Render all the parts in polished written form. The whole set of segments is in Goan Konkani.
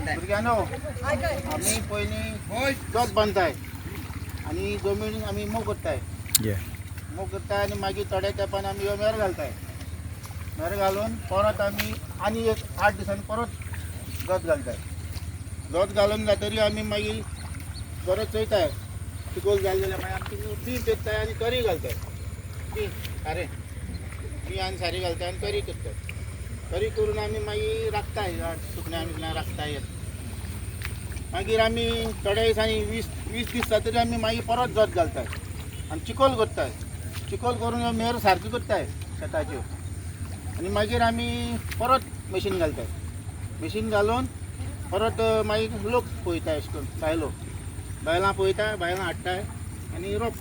भुरग्यांनो, आमी पयलीं जोत बांदताय आनी जमीन आमी मोग करताय. मोग करताय आनी मागीर थोड्या तेंपान आमी ह्यो मेरो घालताय. मेरो घालून परत आमी आनी एक 8 दिसांनी परत जोत घालताय. जोत घालून जातरी आमी मागीर परत चोयताय, चिकोल जालें जाल्यार मागीर आमी बी पेरताय आनी तरी घालताय. बी सारें, बी आनी सारें घालताय आनी तरी करताय. तरी करून आमी मागीर राखताय, सुकण्या बिकण्या राखताय. मागीर आमी थोड्या दिसांनी 20 दीस जातरी आमी मागीर परत जोत घालताय आनी चिकोल करताय. चिकोल करून मेरो सारको करताय शेताच्यो आनी मागीर आमी परत मशीन घालताय. मशीन घालून परत मागीर लोक पळयता, अशें करून बायलो, बायलां पळयता, बायलां हाडटाय आनी रोप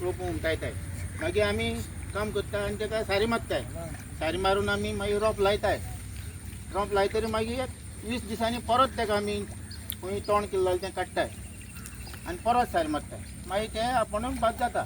रोप हुमटायताय. मागीर आमी काम करता आनी ताका सारी मारताय. सारी मारून आमी मागीर रोप लायताय. रोप लायतरी मागीर एक 20 दिसांनी परत ताका आमी खंय तोंड केल्लो जाल्यार तें काडटाय आनी परत सारी मारताय. मागीर तें आपुणूच भात जाता.